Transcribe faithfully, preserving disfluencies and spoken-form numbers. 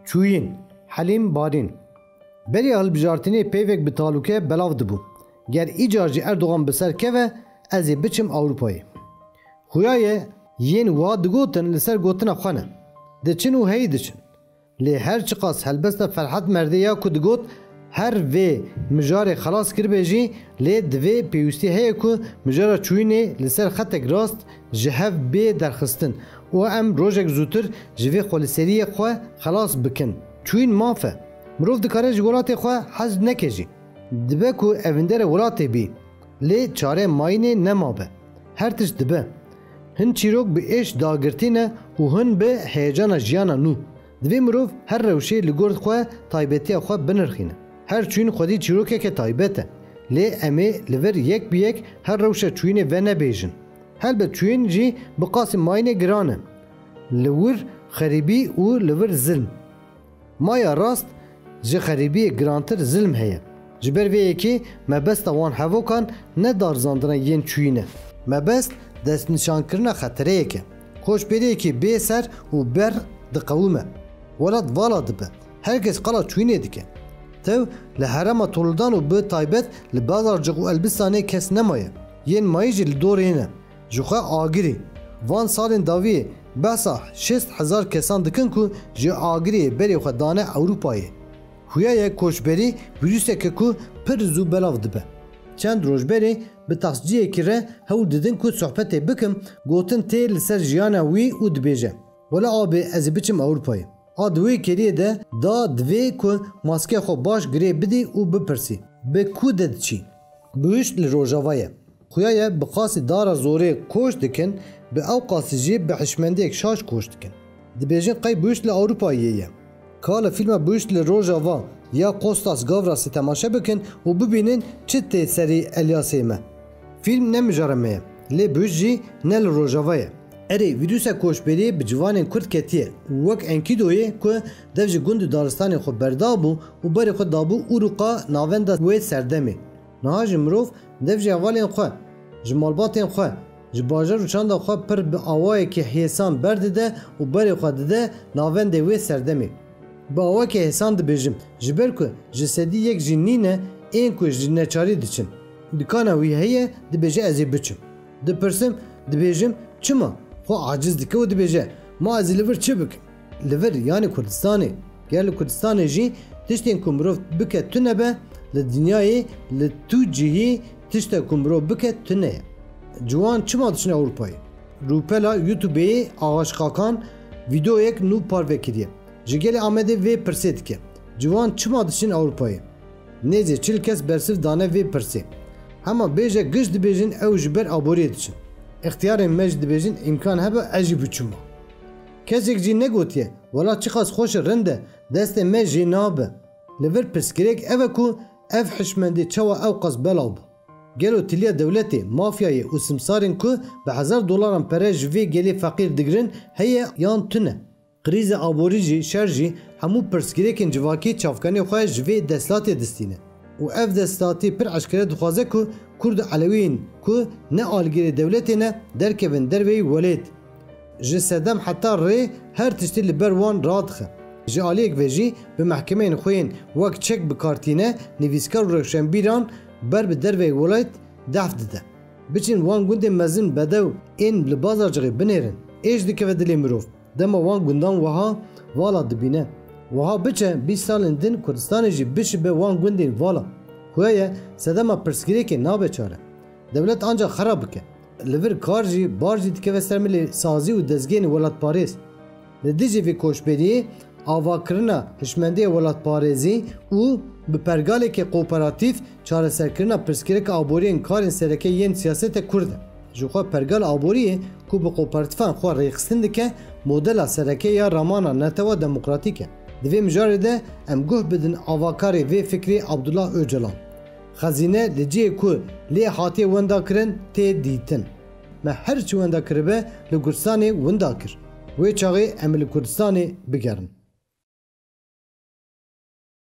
Çûyîn, Helîm Barîn. Beriya hilbijartinê peyvek bi talûke belav dibû. Ger îcar jî Erdogan bi ser keve, ez ê biçim Ewropayê. Xuya ye, yên wa digotin li ser gotina xwe ne. Diçin û heyî diçin. Lê her çiqas helbesta Ferhat Merdê ya ku digot, her vê mijarê xelas kiribe jî, lê divê pêwîstî heye ku mijara çûyînê li ser xetek rast ji hev bê derxistin û em rojek zûtir ji vê xweliseriyê xwe xelas bikin. Çûyîn maf e. Mirov dikare ji welatê xwe hez neke jî. Dibe ku evîndere welatê bî. Lê çare mayînê nemabe. Her tişt dibe. Hin çîrok bi êş dagirtî ne û hin bi heyecana jiyana nû. Divê mirov her rewşê li gor xwe taybetiya xwe binirxîne. Her çûyîn xwedî çîrokeke taybet e. Lê em ê li vir yek bi yek her rewşa çûyînê venebêjin. Helbet çûyîn jî bi qasî mayînê giran e. Li wir xerîbî û li vir zilm. Maya rast ji xerîbiyê girantir zilm heye. Ji ber vê yekê mebesta wan hevokan ne darizandina yên çûyîn e. Mebest destnîşankirina xetereyek e. Koçberiyekî bê ser û ber diqewime. Welat vala dibe. Her kes qala çûyînê dike. Tev li herêma Tolûdan û bi taybet li Bazarcix û Elbistanê kes nemaye. Yên mayî jî li dorê ne. Ji xwe agirî. Van salên dawiyê behsa şêst hezar kesan dikin ku ji agiriyê berê xwe dane Ewropayê. Xuya ye koçberî vîruseke ku pir zû belav dibe. Çend roj berê bi taksiciyekî re hewl didin ku sohbetê bikim, gotin tê li ser jiyana wî û dibêje, Wela abê ez ê biçim Ewropayê. A di wê keriyê de da divê ku maskeya xwe baş girê bidî û bipirsî, Bi ku de diçî? Bihuşt li Rojava ye. Xuya ye bi qasî dara zorê koç dikin, bi ew qasî jî bi hişmendiyek şaş koç dikin. Dibêjin qey bihuşt li Ewropayê ye. Ka li fîlma Bihuşt li Rojava ya Kostas Gavrasî temaşe bikin û bibînin çi tê serî Elyasê me. Fîlm ne mijara me ye, lê bihuşt jî ne li Rojava ye. Erê, vîrusa koçberiyê bi ciwanên Kurd ketiye û wek Enkîdoyê ku dev ji gund û daristanên xwe berdabû û berê xwe dabû Ûrûqa navenda wê serdemê. Niha jî mirov dev ji hevalên xwe, ji malbatên xwe, ji bajar û çanda xwe pir bi awayekî hêsan berdide û berê xwe dide navendê wê serdemê. Bi awayekî hêsan dibêjim, ji ber ku ji sedî yek jî nîne ên ku ji neçarî diçin. Dikana wî heye, dibêje ez ê biçim. Dipirsim, dibêjim, çima? Xwe aciz dike û dibêje, ma ez ê li vir çi bikim? Li vir, yanî Kurdistanê. Ger li Kurdistanê jî tiştên ku mirov bike tune be, li dinyayê, li tu cihî tişte ku mirov bike tune ye. Ciwan çima diçine Ewropayê? Rûpela YouTubeê Axa Şikakan vîdeoyek nû parve kiriye. Ji gelê Amedê vê pirsê dike. Ciwan çima diçin Ewropayê? Nêzê çil kes bersiv dane vê pirsê. Hema bêje giş dibêjin ew ji ber aboriyê diçin. Extiyarên me jî dibêjin îmkan hebe ez jî biçûma. Kesek jî negotiye, wela çiqas xweş e rind e, destê me jê nabe. Li vir pirsgirêk ev e ku ev hişmendî çawa ewqas belav bû? Gelo tiliya dewletê, mafyayê û simsarên ku bi hezar dolaran pere ji vê gelê feqîr digirin heye yan tune? Krîza aborî jî, şer jî hemû pirsgirêkên civakî çavkanê xwe ji vê desthilatê distîne û ev desthilatî pir eşkere dixwaze ku Kurd û Elewîn ku ne alîgirê dewletê ne derkevin derveyî welêt. Ji sedem heta rê her tiştî li ber wan radixe. Ji aliyek ve jî bi mehkemeyên xwe yên wek çek bi kar tîne nivîskar û rewşenbîran ber bi derveyî welêt dehf dide. Biçin wan gundên mezin bedew ên li Bazarcixê binêrin. Êş dikeve dilê mirov. Dema wan gundan wiha vala dibîne. Wiha biçe bîst salên din Kurdistanê jî bişibe wan gundên vala. Xuya ye sedema pirsgirêkê nabe çare. Dewlet ancax xera bike. Li vir kar jî, bar jî dikeve ser milê sazî û dezgehên welatparêz. Li dijî vê koçberiyê, avakirina hişmendiyê welatparêzî û bi pergaleke kooperatîf çareserkirina pirsgirêka aboriyên karên sereke yên siyaseta Kurd e. Ji xwe pergala aboriyê ku bi kooperatîfan xwe rêxistin dike, modela sereke ya ramana netewa demokratîk e. Di vê mijarê de em guh bidin avakarê vê fikrê Abdullah Ocalan. Xezîne li cihê ku lê hatiye wendakirin tê dîtin. Me her çi wenda kiribe li Kurdistanê winda kir. Wê çaxê em li Kurdistanê bigerin.